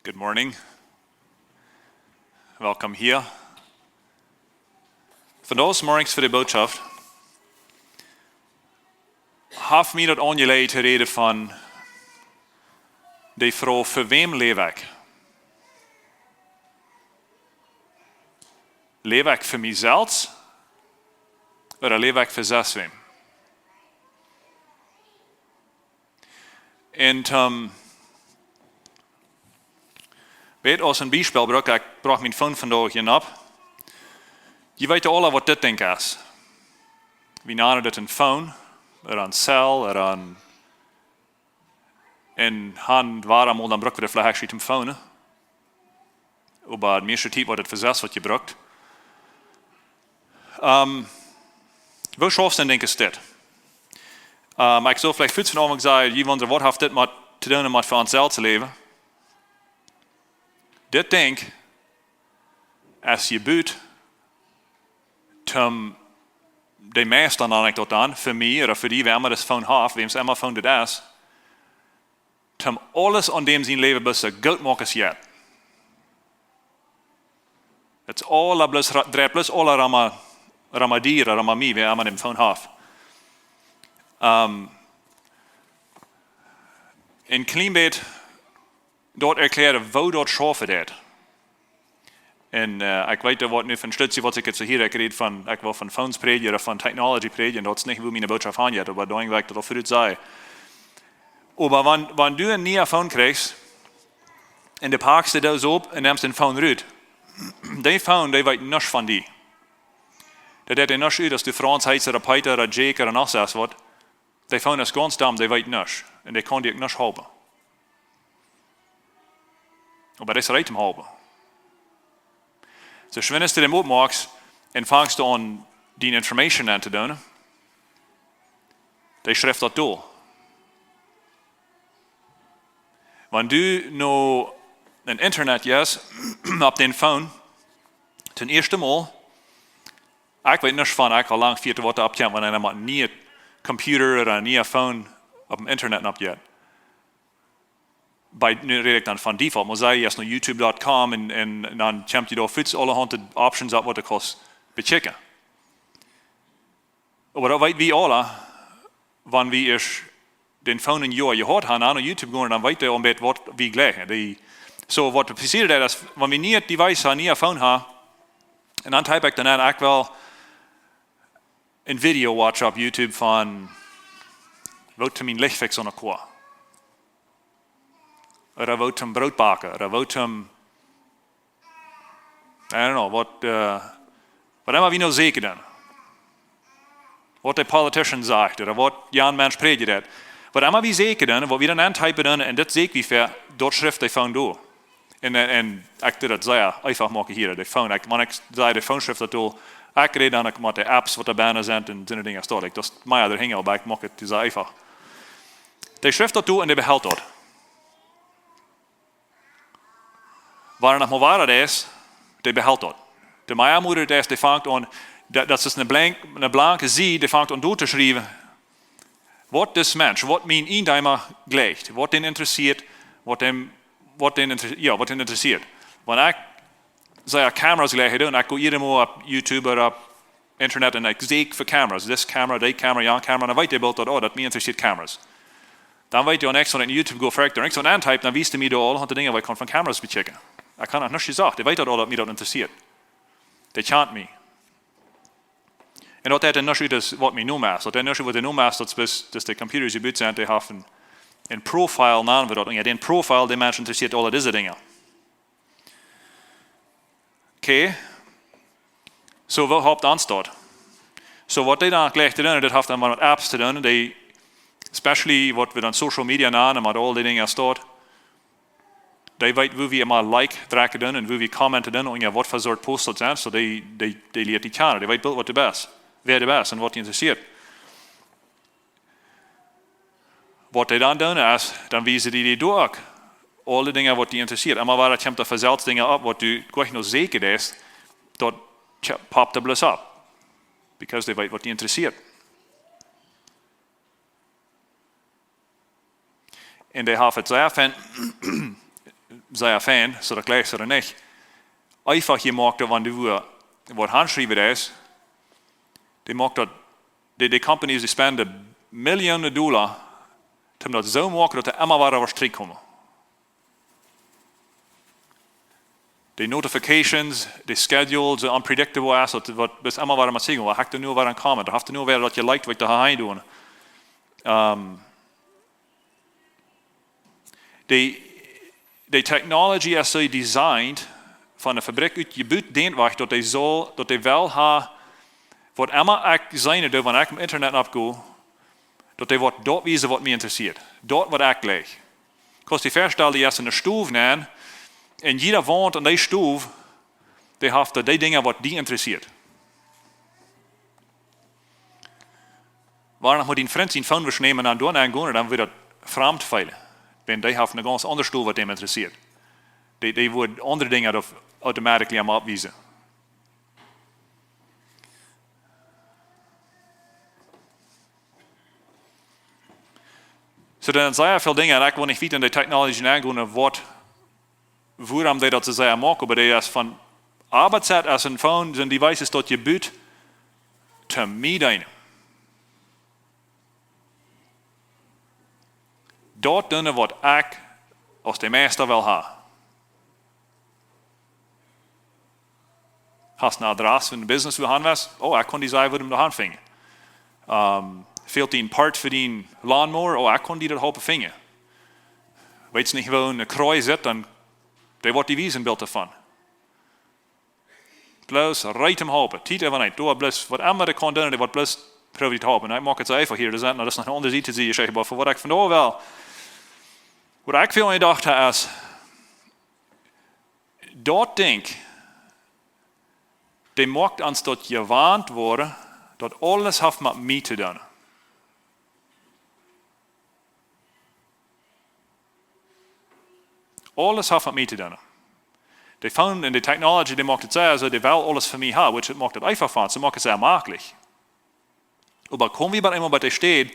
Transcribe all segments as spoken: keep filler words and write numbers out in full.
Good morning. Welcome here. Vondoag zemorjes fa de Botschaft haft mie daut aunjelajcht to räden von de Froag: Fa wäm läw ekj? Läw ekj fa mie selfst ooda läw ekj fa sestwäm? Un, ähm, weet, aus een Biespel bruck ekj, bruck mien Phone vondoag hia opp. Jie weeten aula, waut dit Dinkj es. Wie nanen dit een Phone, ooda een Cell, ooda een, un han, wuarom, dan bruck wie daut veleicht nich toom Phone. Oba de mieeschte Tiet woat et fa sestwäm jebrukt. Ähm, woo schauft een Dinkj aus dit? Ähm, ekj sull veleicht fuaz vondoag sajen, jie wundren, waut haft dit met to doonen met fa ons selfst to läwen? Dit Dinkj es jebut toom, de meista, dan ekj daut dan, fa mie ooda fa die, wäa emma daut Phone haft, wäms emma Phone dit es, toom aules aun däm sien Läwen bloos soo goot moaken aus jeit. Et es aula bloos ra-, dreit bloos aula rom, rom die, rom mie, wäa emma dän Phone haft. Ähm, een kjlien bät daut erkjläaren, woo daut schaufen deit. Un, äh, ekj weet, daut woat nu von Stutzi, waut ekj hia soo hia, ekj räd von, ekj well von Phones prädjen ooda von Technology prädjen, un daut es nich, woo miene Botschaft aunjeit, oba doawäajen well ekj daut aul veraut sajen. Oba wan, wan du een nieen Phone kjrichst, un du pakst dee Doos opp un nemst dän Phone rut, dee Phone, dee weet nuscht von die. Daut deit dän nuscht ut, aus du Franz heetst ooda Peter ooda Jake ooda noch soo waut. Dee Phone es gaunz domm, dee weet nuscht. Un dee kaun die uk nuscht halpen. Oba dee es reed toom halpen. Soo, wan du dän oppmoakst un fangst aun, diene Information aun to doonen, dee schrift daut dol. Wan du no een Internet jeist, opp dän Phone, toom ieeschten Mol, ekj weet nich von, ekj ha lang vieet waut oppjehaut, wan eena met een nieen Computer ooda een nieen Phone opp een Internet oppjeit. Bie, nu räd ekj dan von default, mau saj, jeist no youtube dot com un, un dan kjemt die doa fuaz aulahaunt Options opp, waut du kaust bekjikjen. Oba daut weet wie aula, wan wie ieescht dän Phone een Joa jehaut haben, aun YouTube gonen, dan weet wie onjefäa, waut wie jlikjen. Dee, soo, waut passieet es, wan wie een niee Device haben, een nieen Phone haben, un dan typ ekj dan aun, ekj well een Video watchen opp YouTube von, woo to mien Licht fixen aun de Koa. Ooda woo to Broot backen, ooda woo to, I don't know, waut, äh, waut emma wie nu sajen dan. Waut de politician sajcht, ooda waut jan Mensch prädjt. Waut emma wie sajen dan, waut wie dan auntypen dan, un daut sajen wie ver, daut schrift dee Phone dol. Un, un, un ekj doo daut sea eefach moaken hia, dee Phone. Ekj, wan ekj saj, dee Phone schrift daut dol, ekj räd dan uk met de Apps, waut doa bennen sent, un soone Dinja, daut ekj, daut es mie doa hinja, oba ekj moak et sea eefach. Dee schrift daut dol un dee behelt daut. Wan noch mau wada es, dee behelt daut. De mea Moot es, dee fangt aun, daut, daut es een blank, een blanke Sied, dee fangt aun doa to schriewen, waut dis Mensch, waut mien Ieejendeema jlikjt, waut dän interessieet, waut dän, waut dän inter-, jo, waut dän interessieet. Wan ekj saj, Kameras jlikjen, dan ekj go jieda Mol opp YouTube ooda opp Internet un ekj sieekj fa Kameras. Dis Kamera, dee Kamera, jan Kamera. Dan weet dee boolt daut, oh, daut mie interessieet Kameras. Dan weet dee uk nuscht, wan ekj no YouTube go, froag ekj doa nuscht aun auntypen, dan wiest dee mie doa aulahaunt Dinja, waut ekj kaun von Kameras bekjikjen. Ekj ha noch nuscht jesajcht. Dee weet daut aul, daut mie daut interessieet. Dee kjant mie. Un daut deit nuscht ut, waut mien Nomen es. Daut deit nuscht ut, waut de Nomen es, daut es, daut es de Computers, dee buten sent, dee haben een, een Profile, nanen wie daut. Un jo, dän Profile, dän Mensch interessieet aule dise Dinja. Okay. Soo, woo halpt ons daut? Soo, waut dee dan jlikjt to doonen, daut haft dan mau met Apps to doonen, dee, especially waut wie dan Social Media nanen, met aul dee Dinja aus daut. Dee weet, woo wie emma Like drekjen doonen un woo wie Comment doonen, un jo, waut fa Sort Posts daut sent, soo dee, dee, dee lieet die kjanen, dee weet boolt, waut du best, wäa du best un waut die interessieet. Waut dee dan doonen es, dan wiesen dee die doa uk aule Dinja, waut die interessieet. Emma wada kjemt doa von selfst Dinja opp, waut du jlikj noch sajen deist, daut tja, poppt doa bloos opp. Because dee weet, waut die interessieet. Un dee haft et sea fein, sea fein, soo daut jlikj soo daut nich. Eefach jemoakt daut, wan du wua waut aunschriewen deist, dee moakt daut, dee, dee companies, dee spenden Millionen Dolla, om daut soo moaken daut du emma wada woascht trigjkomen. De notifications, de schedule, soo unpredictable es, daut waut bloos emma wada mott sajen, waut haft nu wada een comment, haft nu wada daut jelikjt, waut ekj doa han doo. Ehm, de, de technology es soo designed, von de Fabrikj ut jebut, dän Wajch, daut dee saul, daut dee well ha, waut emma ekj seenen doo, wan ekj em Internet oppgo, daut dee woat daut wiesen, waut mie interessieet. Daut, waut ekj jlikj. Kaust die väastalen, du jeist enne Stow nenn, un jieda Waunt enne Stow, dee haft doa dee Dinja, waut die interessieet. Wan noch mol dien Frint sien Phone wajchnämen un doa aungonen, dan woat daut framd feelen. Wan dee haft eene gaunz aundre Stow, waut däm interessieet. Dee, dee woat aundre Dinja doa automatically am oppwiesen. Soo, dan sent sea väl Dinja, un ekj well nich wieda enne technology aungonen, waut, wuarom dee daut soo sea moaken, oba dee es von Oabeit aus een Phone, sent devices, daut jebut, to mie deenen. Daut doonen, waut ekj aus de Meista well ha. Hast een Adress fa een Business, wua du han west? Oh, ekj kaun die sajen, wua du daut han finjen. Ehm, fält die een Part fa dien lawnmower? Oh, ekj kaun die daut halpen finjen. Weetst nich, wua eene Kjree sitt, dan, dee woat die wiesen, een Bilt doavon. Bloos reed om halpen. Tiet äwa nich. Doa bloos, waut emma dee kaun doonen, dee woat bloos proowen die to halpen. Ekj moak et soo eefach hia, doa sent, nu, daut es noch eene aundre Sied, see, ekj, oba fa waut ekj vondoag well, waut ekj väl aun jedocht ha, es, daut Dinkj, dee moakt ons daut jewant woaren, daut aules haft met mie to doonen. Aules haft met mie to doonen. De Phone un de technology, dee moakt et sea, soo, dee well aules fa mie ha, which it moakt et eefach fa ons, see moakt et sea maklich. Oba komen wie bie eemol bie de Städ,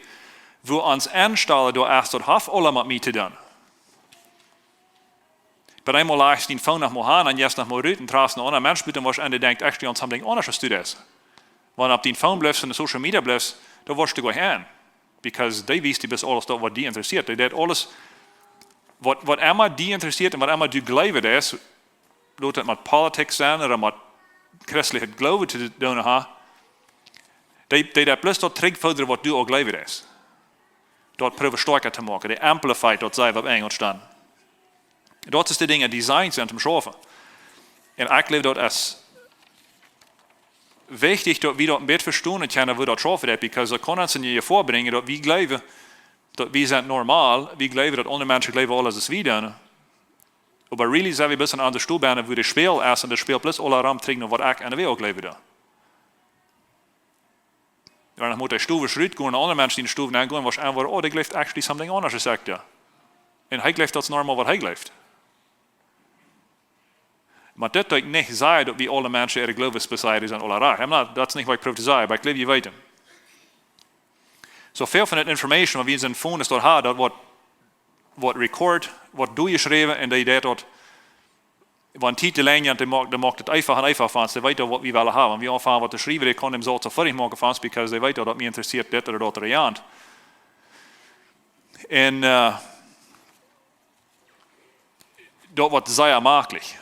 wua ons enstalen, doa es, daut haft aules met mie to doonen. Bie eemol lajchst dien Phone noch mol aun un jeist noch mol rut un trafst een aundra Mensch, buten wasch, un dee denkjt actually aun something aundasch aus du deist. Wan opp dien Phone blifst un de Social Media blifst, dan woascht du goa aun. Because dee wiest die bloos aules daut, waut die interessieet. Dee deit aules, waut, waut emma die interessieet un waut emma du jleewen deist, lot et met politics sennen ooda met christlichen Gloowen to doonen ha, dee, dee deit bloos daut trigjfodren, waut du aul jleewen deist. Daut proowen stoakja to moaken. Dee amplify daut, see, waut opp Enjlisch dan. Daut es de Dinja, dee sent, sent om schaufen. Un ekj jleew, daut es wichtich, daut wie daut een bät vestonen kjennen, woo daut schaufen deit, because daut kaun ons en de Jefoa brinjen, daut wie jleewen, daut wie sent normal, wie jleewen, daut aundre Menschen jleewen aules aus wie doonen. Oba really sent wie bloos aun de Stow bennen, wua de Spieejel es, un de Spieejel bloos aula rom trigjt no waut ekj aun de Welt jleewen doo. Wan ekj mott de Stow rutgonen, aundre Menschen enne Stow nengonen, woascht du aunwoaren, oh, dee jleeft actually something aundasch aus ekj doo. Un hee jleeft, daut es normal, waut hee jleeft. Oba dit deit nich sajen, daut wie aule Menschen äare Gloowensbesieedungen sent aula rajcht. I'm not, daut es nich, waut ekj proow to sajen, oba ekj jleew, jie weeten. Soo väl von de information, waut wie en ons Phone es, daut ha, daut woat, woat record, woat doajeschräwen, un dee deit daut, wan Tiet to lang, dee moakt, dee moakt et eefach un eefach fa ons, dee weet aul, waut wie wellen haben. Wan wie aunfangen, waut to schriewen, dee kaun dän Sauz soo foadich moaken fa ons, because dee weet aul, daut mie interesseet dit ooda daut ooda jant. Un, eh, daut woat sea maklich.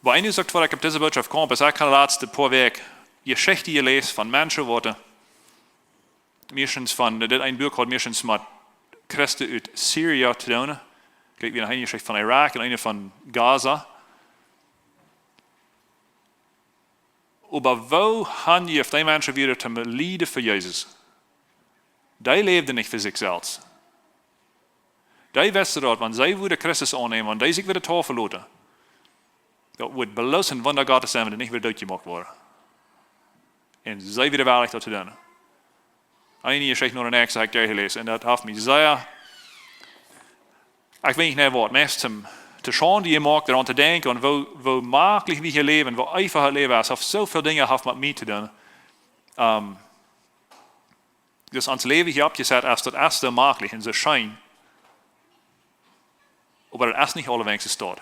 Oba eent es uk, waut ekj opp dise Botschaft kjeem, es, ekj hab de latste poa Wäakj Jeschichten jeläst von Menschen, waut, eh, meistens von, dit een Buak haud meistens met Christen ut Syrien to doonen. Ekj jleew, wie noch eene Jeschicht von Irak un eene von Gaza. Oba woo han jie, auf dee Menschen wieren to lieden fa Jesus? Dee läwden nich fa sikj selfst. Dee wisten daut, wan see wudden Christus aunnämen, wan dee sikj wudden taufen loten, daut wudd bloos een Wunda Gottes sennen, wan dee nich wudden dootjemoakt woaren. Un see wieren wellich daut to doonen. Eene Jeschicht no de näakjste hab ekj jeläst. Un daut haft mie sea, ekj weet nich, waut, meist to, to Schaund jemoakt, doaraun to denkjen, un woo, woo maklich wie hia läwen, woo eefach et Läwen es, haft soo väl Dinja haft met mie to doonen. Ehm, daut ons Läwen hia oppjesat es, daut es soo maklich un soo scheen. Oba daut es nich aulawäajen soo.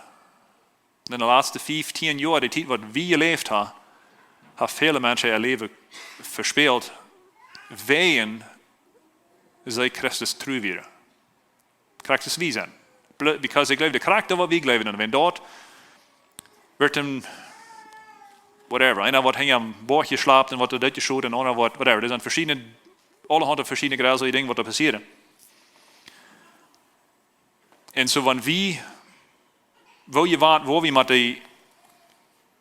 En de latste fiew, tieen Joa, de Tiet waut wie jeläft haben, haben väle Menschen äa Läwen vespält, wäajen see Christus tru wieren. Krakjt soo aus wie sent. Bl-, because ekj jleew, de Charakta waut wie jleewen, un wan daut woat een, whatever, eena woat hinja aum Boajch jeschlapt un woat doa dootjeschoten un aundra woat, whatever. Doa sent veschiedne, aulahaunt veschiedne jresliche Dinja waut doa passieren. Un soo, wan wie, woo jie waut, woo wie met dee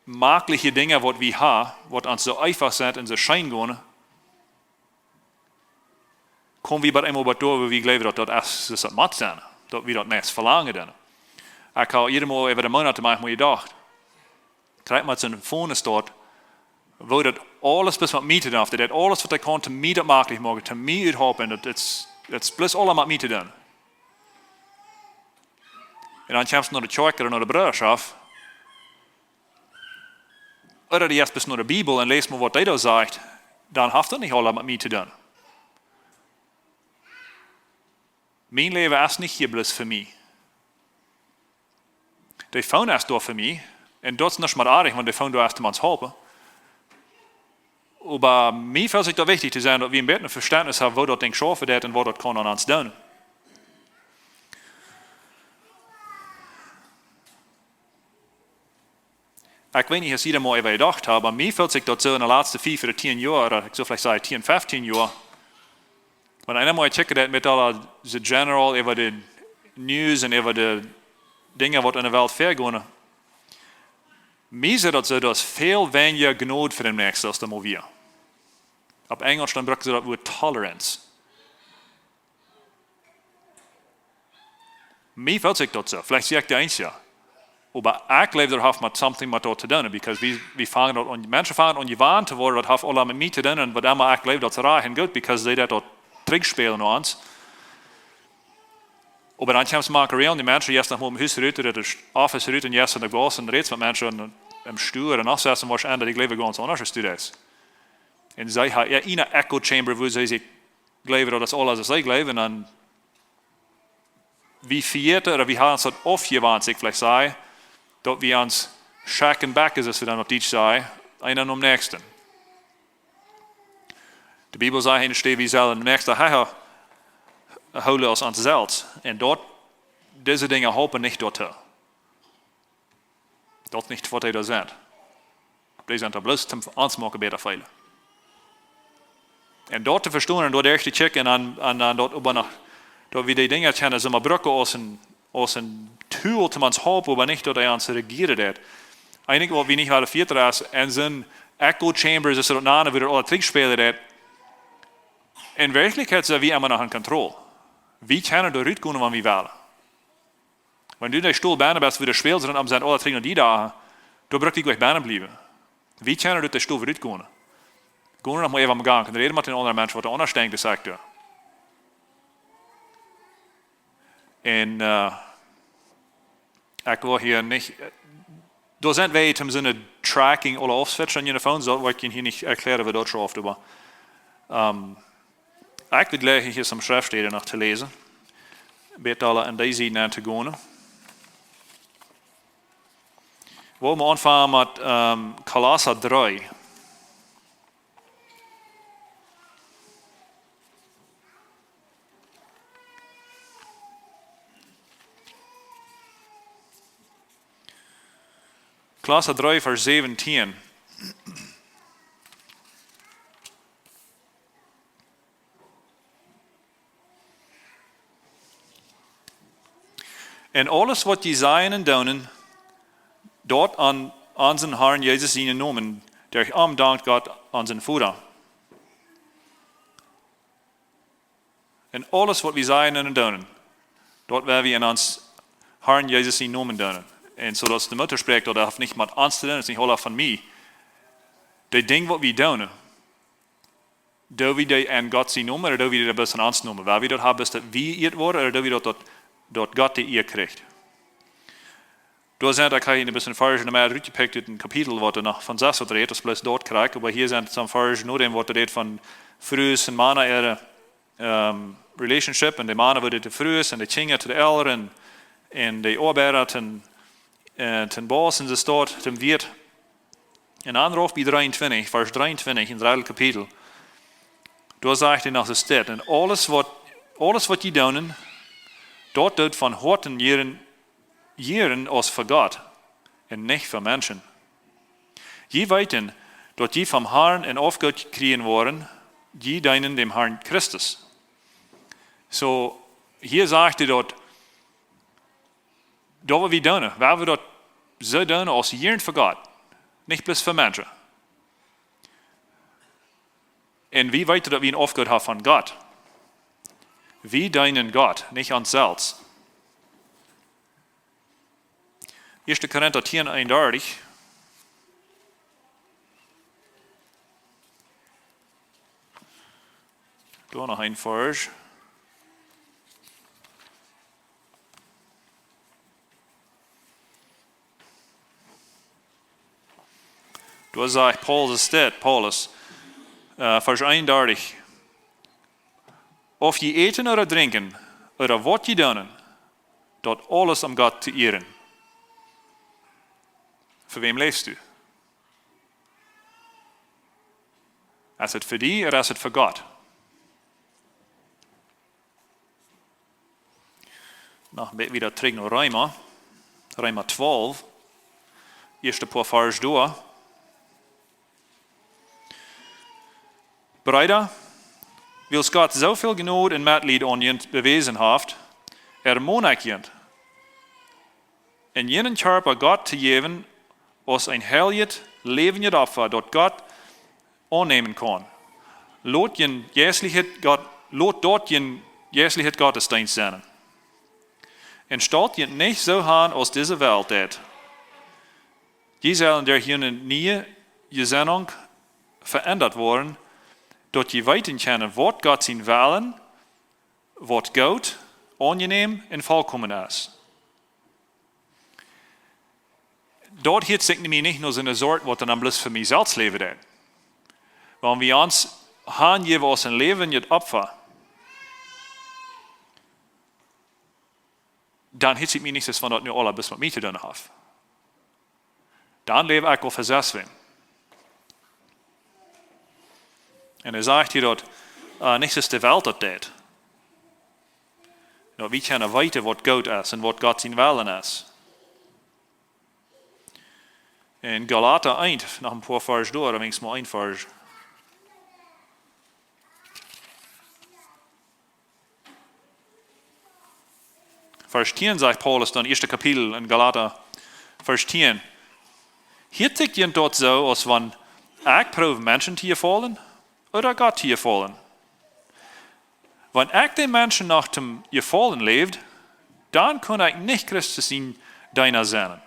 makliche Dinja waut wie haben, waut ons soo eefach sent un soo scheen gonen, komen wie bie eemol bie doa, wua wie jleewen, daut daut es, daut daut mott sennen, daut wie daut meist velangen dan. Ekj hab hia mol äwa de Moonat manchmol jedocht, krakjt met soon Phone es daut, woo daut aules bloos met mie to doonen haft, daut aules waut ekj kaun, om mie daut maklich moaken, om mie uthalpen, daut es, daut es bloos aules met mie to doonen. Un dan kjemst du no de Kjoakj ooda no de Brudaschoft, ooda du jeist bloos no de Bibel un läst mol waut dee doa sajcht, dan haft daut nich aules met mie to doonen. Mien Läwen es nich hia bloos fa mie. De Phone es doa fa mie. Un daut es nich mol oajch, wan de Phone doa es, om ons to halpen. Oba mie felt sikj daut wichtich to sennen, daut wie een bät een Vestentnis haben, woo daut Dinkj schaufen deit un waut daut kaun aun ons doonen. Ekj weet nich, aus jie mol äwa jedocht haben, oba mie felt sikj daut soo en de latste fiew ooda tieen Joa, ooda ekj sull veleicht sajen tieen, feftieen Joa, wan eena mol kjikjt daut met aule dee general äwa de News un äwa de Dinja waut en de Welt väagonen, mie sitt daut soo, daut es väl weinja Jnod fa dän Näakjsten aus daut mol wia. Opp Enjlisch dan brucken see daut Wuat tolerance. Mie felt sikj daut soo. Veleicht sie ekj de eensja. Oba ekj jleew, daut haft met something met daut to doonen, because wie, wie fangen daut aun, Menschen fangen aun jewant to woaren, daut haft aules met mie to doonen, un waut emma ekj jleew, daut es rajcht un goot, because see daut, daut trigjspälen no ons. Oba dan kjemst du mol around, de Menschen, jeist noch mol em Hus rut, ooda de Office rut, un jeist en de Gauss un rätst met Menschen un em Stua un aufsetzen, waut aun, daut ekj jleew, gaunz aundasch es du daut. Un see haben äa eene echo chamber, wua see sikj jleewen, daut es aules, waut see jleewen, un wie vejäten, ooda wie haben ons daut aufjewant, sikj veleicht sajen, daut wie ons schekjen back, aus wie dan opp Dietsch sajen, eena nom Näakjsten. De Bibel sajcht enne Städ, wie sellen dän Näakjsten hecha hoolen aus ons selfst. Un daut, dise Dinja halpen nich doatoo. Daut es nich waut dee doa sent. Dee sent doa bloos om ons moaken bäta feelen. Un daut to vestonen un doa derch to kjikjen un, un, un daut oba noch, daut wie dee Dinja kjennen soo mau brucken aus een, aus een Tool, om ons to halpen, oba nich daut hee ons rejieren deit. Eent waut wie nich wellen vejäten es, en soon echo chambers es daut nane, wua daut aule trigjspälen deit. En Werkjlichkjeit sent wie emma noch en Kontroll. Wie kjennen doa rutgonen, wan wie wellen. Wan du en dän Stool bennen best, wua de Spälsren aum sent, aule trigj no die doa, dan bruck ekj nich bennen bliewen. Wie kjennen ut dän Stool rutgonen. Gonen noch mol äwa aum Gank un räden met dän aundren Mensch, waut doa aundasch denkjt, aus ekj doo. Un, äh, ekj well hia nich, doa sent wie toom soone tracking aule aufswitchen en june Phones, daut well ekj hia nich erkjlären, woo daut schauft, oba, ähm, ekj well jlikj hia soone Schreftstäden noch to läsen. Bät aule en dee Sied aun to gonen. Wie wellen aunfangen met, ähm, Kolossa dree. Kolossa dree, Varsch säwentieen. En aules waut jie sajen un doonen, daut aun onsen Harn Jesus sienen Nomen, derch am dankt Gott onsen Voda. En aules waut wie sajen un doonen, daut woa wie en ons Harn Jesus sienen Nomen doonen. Un soo aus de Mutta sprakjt, daut haft nich met ons to doonen, es nich aula von mie. De Dinj waut wie doonen, doo wie dee en Gott sienen Nomen, ooda doo wie dee bloos en ons Nomen? Woa wie daut haben, daut wie jeieet woaren, ooda doo wie daut, daut, daut Gott de Ea kjricht? Doa sent, ekj hab hia een bät Varsch noch mea rutjepikjt ut een Kapitel, waut doa noch von sas waut rät, daut es bloos doa krakjt, oba hia sent soone Varsch no däm, waut rät von Frues un Mana äare, ähm, relationship, un de Mana wudden to de Frues un de Kjinja to de Elren un de Oabeida to, äh, to Boss un de Staut, to Wirt. Un dan rauf bie dreeuntwintich, Varsch dreeuntwintich em dredden Kapitel. Doa sajcht hee noch soo dit: "Un aules waut, aules waut jie doonen, daut doot von Hoaten jieren, jieren aus fa Gott un nich fa Menschen. Jie weeten, daut jie vom Harn een Aufgoot kjrieen woaren, jie deenen däm Harn Christus." Soo, hia sajcht hee daut, daut waut wie doonen, woa wie daut soo doonen aus jieren fa Gott, nich bloos fa Menschen. Un wie weeten, daut wie een Aufgoot haben von Gott. Wie deenen Gott, nich ons selfst. Ieeschte Korinta tieen eenundartich. Doa noch een Varsch. Doa sajcht Paulus dit, Paulus, äh, Varsch eenundartich: "Auf jie äten ooda drinkjen, ooda waut jie doonen, daut aules om Gott to ieren." Fa wäm läfst du? Es et fa die ooda es et fa Gott? Noch een bät wada trigj no Reema. Reema twalf. Ieeschte poa Varsch doa. Breeda, wiels Gott soo väl Jnod un Metleet aun junt bewäsen haft, ermon ekj junt, un jun Kjarpa Gott to jäwen aus een heiljet, läwendjet Opfa, daut Gott aunnämen kaun. Lot jun jeistlichet Gott, lot daut jun jeistlichet Gottesdeenst sennen. Un stalt junt nich soo aun aus dise Welt deit. Jie sellen derch june niee Jesennunk veendat woaren, daut jie weeten kjennen, waut Gott sien Wellen, waut goot, aunjenäm un volkomen es. Daut hieet sikj mie nich no soone Sort, waut dan bloos fa mie selfst läwen deit. Wan wie ons hanjäwen aus een läwendjet Opfa, dan hieet sikj mie nich, aus wan daut nu aules met mie to doonen haft. Dan läw ekj aul fa selfst wäm. Un hee sajcht hia daut, äh, nich aus de Welt daut deit. Daut wie kjennen weeten, waut goot es un waut Gott sien Wellen es. En Galata eent, noch een poa Varsch doa, dan wenigstens mau een Varsch. Varsch tieen sajcht Paulus dan, ieeschte Kapitel en Galata, Varsch tieen: "Hieet sikj junt daut soo, aus wan ekj proow Menschen to jefaulen, ooda Gott to jefaulen? Wan ekj de Menschen noch toom Jefaulen läw, dan kaun ekj nich Christus sien Deena sennen."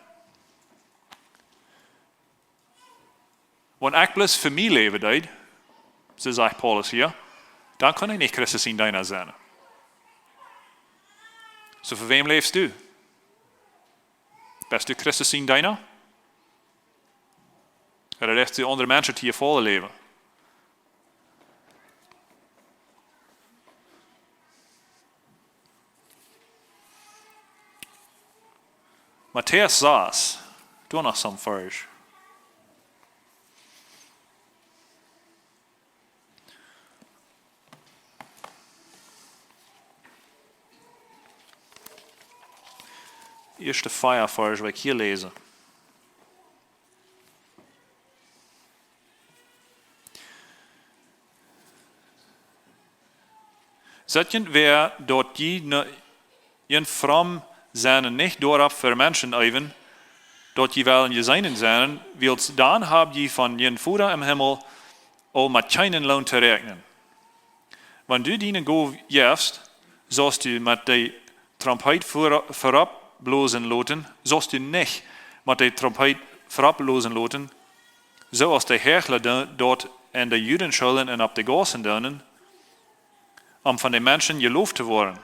Wan ekj bloos fa mie läwen deed, soo sajcht Paulus hia, dan kaun ekj nich Christus sien Deena sennen. Soo, fa wäm läfst du? Best du Christus sien Deena? Ooda läfst du aundre Menschen to jefaulen läwen? Matäus sas, doa noch soon Varsch. Ieeschte vea Varsch, waut ekj hia läs. Sett junt wäa, daut jie ne, jun fromm sennen nich doaropp fa Menschen eewen, daut jie wellen jeseenen sennen, wiels dan hab jie von jun Voda em Himmel aul met kjeenen Loon to räakjnen. Wan du diene Gow jefst, saust du met de Trompet ver-, verop blosen loten, saust du nich met de Trompet verop blosen loten, soo aus de Heichla do-, daut en de Judenschoolen un opp de Gaussen doonen, om von de Menschen jeloft to woaren.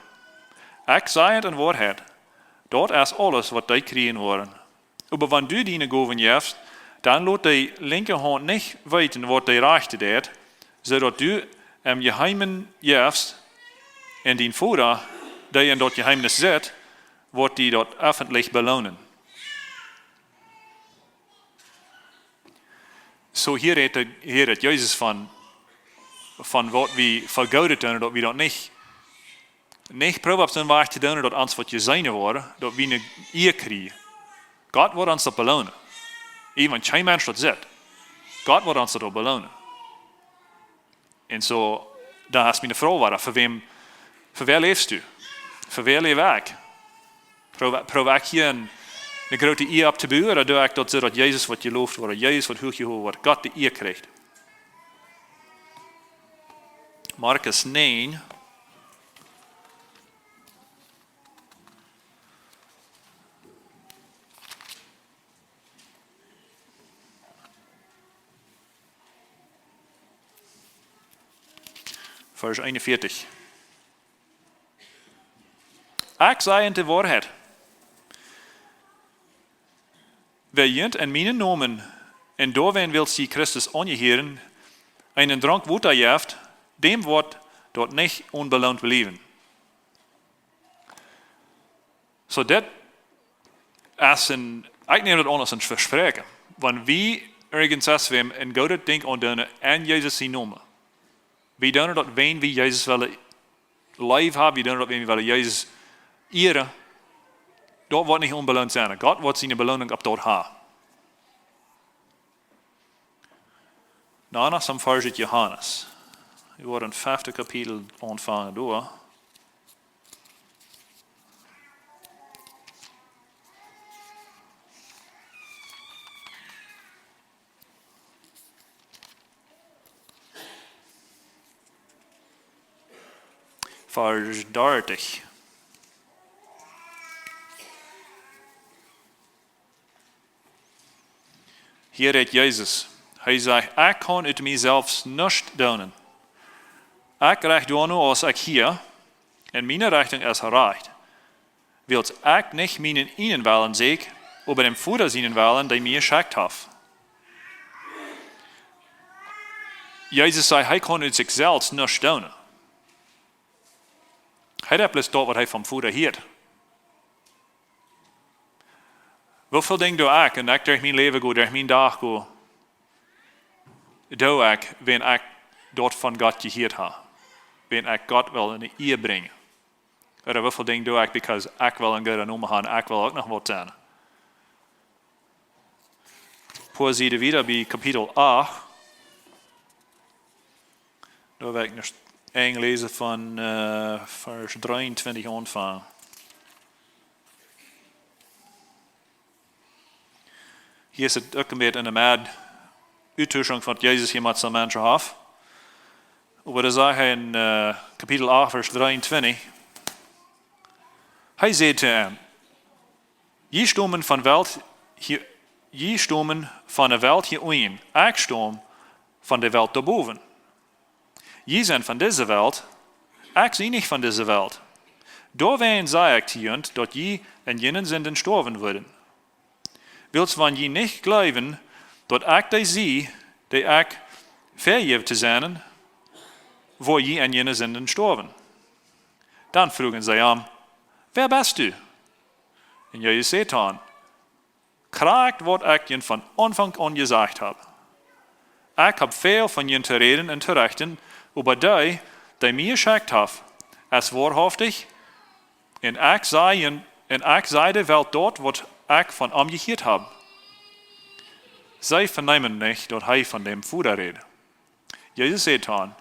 Ekj saj et en Woarheit, daut es aules, waut dee kjrieen woaren. Oba wan du diene Gowen jefst, dan lot de linkje Haunt nich weeten, waut de rajchte deit, soo daut du em Jeheemen jefst, Un dien Voda, dee en daut Jeheemnis sitt, woat die daut effentlich beloonen. Soo hia rät, hia rät Jesus von, von waut wie fa Goodet doonen, daut wie daut nich, nich proowen opp soon Wajch to doonen, daut ons woat jeseenen woaren, daut wie ne Ea kjrieen. Gott woat ons daut beloonen. Wan kjeen Mensch daut sitt. Gott woat ons daut beloonen. Un soo, dan es miene Froag wada, fa wäm, fa wäa läfst du? Fa wäa läw ekj? Proow, proow ekj hia ne, ne groote Ea opptobuen, ooda doo ekj daut soo, daut Jesus woat jeloft woaren, Jesus woat huach jehowen woaren, Gott de Ea kjricht? Markus näajen, Varsch eenunvieetich. Ekj saj junt de Woarheit: Wäa junt en mienen Nomen, un doawäajen wiels jie Christus aunjehieren, eenen Dronk Wota jeft, däm woat daut nich onbeloont bliewen. Soo, dit es een, ekj näm daut aun aus een Vespräakjen. Wan wie irjentwäm een goodet Dinkj aundoonen en Jesus sienen Nomen, wie doonen daut, wiels wie Jesus wellen leef haben, wie doonen daut, wiels wie wellen Jesus ieren, daut woat nich onbeloont sennen. Gott woat siene Beloonunk opp daut haben. Na, no, soo een Varsch ut Johanes. Wie woaren fefte Kapitel aunfangen doa. Varsch dartich. Hia rät Jesus. Hee sajcht: Ekj kaun ut mie selfst nuscht doonen. Ekj rajcht doano aus ekj hia, un miene Rechtunk es rajcht, wiels ekj nich mienen eenen Wellen säkj, oba däm Voda sienen Wellen, dee mie jeschekjt haft. Jesus sajcht, hee kaun ut sikj selfst nuscht doonen. Hee deit bloos daut, waut hee vom Voda hieet. Woo väl Dinja doo ekj, un ekj derch mien Läwen go, derch mienen Dach go, doo ekj, wiels ekj daut von Gott jehieet hab, wiels ekj Gott well ne Ea brinjen? Ooda woo väl Dinja doo ekj, because ekj well een gooden Nomen haben, ekj well uk noch waut sennen? Poa Sieden wieda bie Kapitel acht. Doa well ekj noch eent läsen von, äh, Varsch dreeuntwintich aunfangen. Hia es et uk een bät en de Med Uttuschunk, waut Jesus hia met soone Menschen haft. Oba doa sajcht hee en, äh, Kapitel acht, Varsch dreeuntwintich, hee säd to an: Jie stomen von Welt hia, jie stomen von de Welt hia unjen, ekj stom von de Welt doa bowen. Jie sent von dise Welt, ekj sie nich von dise Welt. Doawäajen saj ekj to junt, daut jie en june Sinden stoawen wudden. Wiels wan jie nich jleewen, daut ekj dee sie, dee ekj vejäft to sennen, woa jie en june Sinden stoawen. Dan fruagen see am: Wäa best du? Un Jesus säd to an: Krakjt waut ekj junt von Aunfank aun jesajcht hab. Ekj hab väl von junt to räden un to rechten, oba dee, dee mie jeschekjt haft, es woahaftich, un ekj saj junt, un ekj saj de Welt daut, waut ekj von am jehieet hab. See veneemen nich, daut hee von däm Voda räd. Jesus säd to an: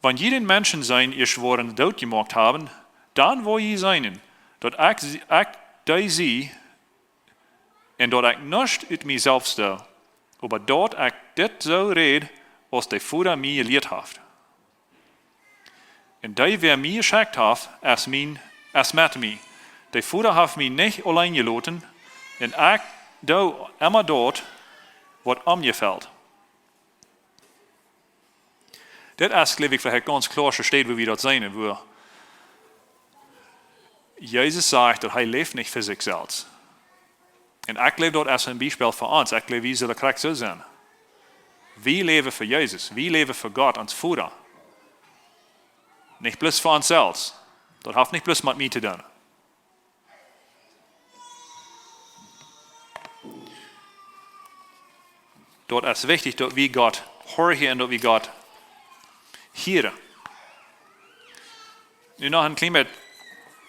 Wan jie dän Menschensän ieescht woaren doot jemoakt haben, dan woa jie seenen, daut ekj, ekj dee sie, un daut ekj nuscht ut mie selfst doo, oba daut ekj dit soo räd, aus de Voda mie jelieet haft. Un dee, wäa mie jeschekjt haft, es mien, es met mie. De Voda haft mie nich auleen jeloten, un ekj doo emma daut, waut am jefelt. Dit es, jleew ekj, veleicht gaunz kloa to steit, woo wie daut seenen, woo Jesus sajcht, daut hee läft nich fa sikj selfst. Un ekj jleew, daut es een Biespel fa ons. Ekj jleew, wie sellen krakjt soo sennen. Wie läwen fa Jesus. Wie läwen fa Gott, ons Voda. Nich bloos fa ons selfst. Daut haft nich bloos met mie to doonen. Daut es wichtich, daut wie Gott horchen un daut wie Gott hieren. Nu noch een kjlien bät,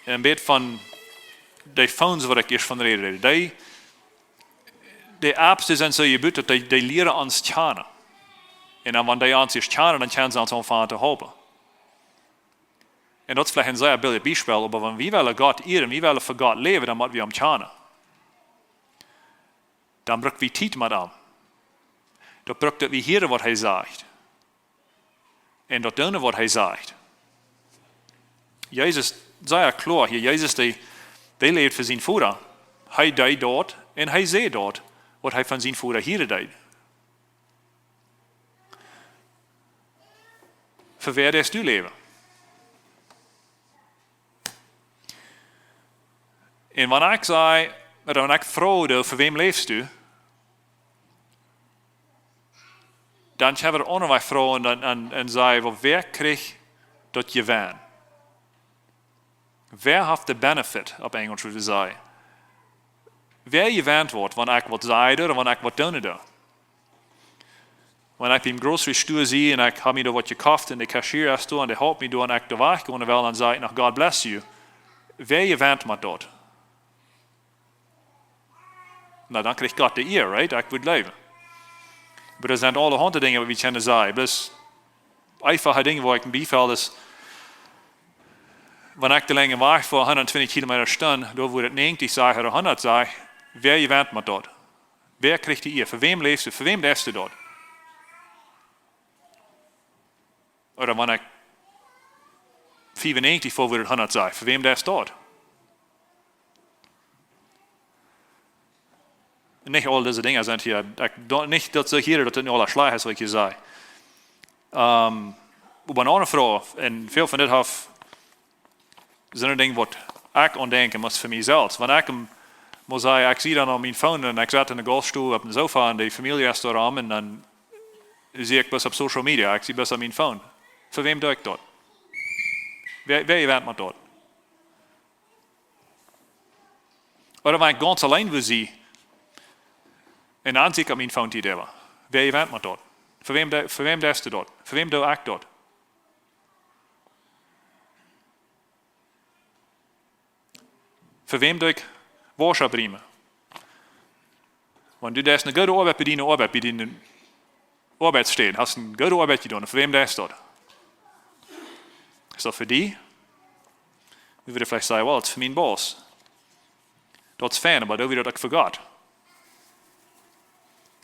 een bät von de phones, waut ekj ieescht von räden deed. De, de apps, dee sent soo jebut, daut dee, dee lieren ons kjanen. Un dan, wan dee ons ieescht kjanen, dan kjennen see ons aunfangen to halpen. Un daut es veleicht een sea biljet Biespel, oba wan wie wellen Gott hieren, wie wellen fa Gott läwen, dan motten wie am kjanen. Dan bruck wie Tiet met am. Daut bruck daut wie hieren, waut hee sajcht. Un daut doonen, waut hee sajcht. Jesus, sea kloa hia, Jesus, dee, dee läwd fa sien Voda. Hee deed daut un hee säd daut, waut hee von sien Voda hieren deed. Fa wäa deist du läwen? Un wan ekj saj, ooda wan ekj froag, fa wäm läfst du? Dan kjenn wie aun de aundre Wajch froagen un, un, un sajen, well, wäa kjricht daut Jeween? Wäa haft de benefit, opp Enjelsch wudd wie sajen? Wäa jeweent woat, wan ekj waut saj ooda wan ekj waut doonen doo? Wan ekj biem grocery store sie un ekj hab mie doa waut jekoft un de cashier es doa un dee halpt mie doa un ekj doa wajch gonen well, dan saj ekj noch, "God bless you." Wäa jeweent met daut? Na, dan kjricht Gott de Ea, right? Ekj wudd läwen. Oba doa sent aulahaunt Dinja, waut wie kjennen sajen. Bloos eenfache Dinja, waut ekj mie biefelt, es, wan ekj de lange Wajch fa hundat twintich Kilometa stond, doa wort et näajentich, saj ekj, ooda hundat, saj ekj, wäa jeweent met daut? Wäa kjricht de Ea? Fa wäm läfst du? Fa wäm deist du daut? Ooda wan ekj fiefunnäajentich fa wort et hundat, saj ekj, fa wäm deist daut? Nich aul dise Dinja sent hia, ekj doo nich daut soo hia, daut et nu aules schlajcht es, waut ekj hia saj. Ehm, oba eene aundre Froag, un väl von dit haft, sent Dinja, waut ekj aun denkjen mott fa mie selfst. Wan ekj em, mott sajen, ekj sie dan opp mien phone un ekj sit en de Golfstool opp een Sofa un de Famielje es doa rom un dan sie ekj bloos opp social media, ekj sie bloos opp mien phone. Fa wäm doo ekj daut? Wäa, wäa jeweent met daut? Ooda wan ekj gaunz auleen wudd sennen, un dan sie ekj opp mien phone Tiet äwa. Wäa jeweent met daut? Fa wäm doo, fa wäm deist du daut? Fa wäm doo ekj daut? Fa wäm doo ekj Wausch oprieemen? Wan du deist eene goode Oabeit bie diene Oabeit, bie diene Oabeitsstäd, hast eene goode Oabeit jedonen, fa wäm deist daut? Es daut fa die? Wie wudden veleicht sajen, well, daut es fa mienen Boss. Daut es fein, oba doo wie daut uk fa Gott?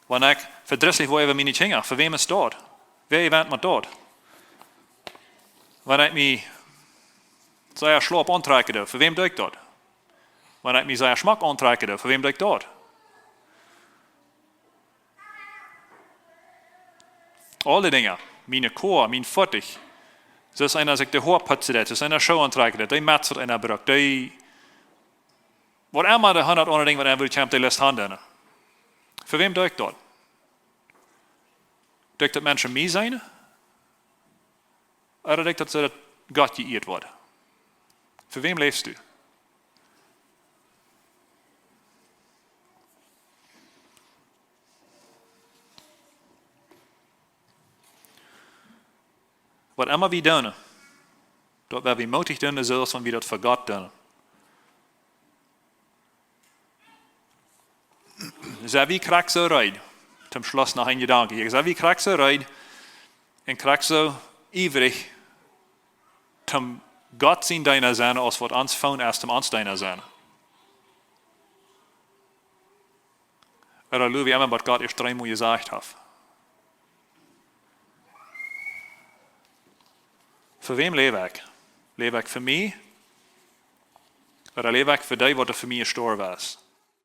Wan ekj vedrisslich woa äwa miene Kjinja, fa wäm es daut? Wäa jeweent met daut? Wan ekj mie sea schlaup auntrakjen doo, fa wäm doo ekj daut? Wan ekj mie sea schmock auntrakjen doo, fa wäm doo ekj daut? Aule Dinja, miene Koa, mien Footich. Soo aus eena sikj de Hoa putzen deit, soo aus eena Schoo auntrakjen deit, dee Mats, waut eena brukt, dee, waut emma de hundat aundre Dinja, waut eena well, kjemt de List aun dan. Fa wäm doo ekj daut? Doo ekj daut Menschen mie seenen? Ooda doo ekj daut soo, daut Gott jeieet woat? Fa wäm läfst du? Waut emma wie doonen, daut woa wie mootich doonen, soo aus wan wie daut fa Gott doonen. Sent wie krakjt soo reed? Toom Schluss noch een Jedanke hia. Sent wie krakjt soo reed un krakjt soo iewrich, toom Gott sien Deena sennen, aus waut ons phone es, toom ons Deena sennen? Ooda lua wie emma, waut Gott ieescht dreemol jesajcht haft? Fa wäm läw ekj? Läw ekj fa mie? Ooda läw ekj fa dee, waut doa fa mie jestorwen es?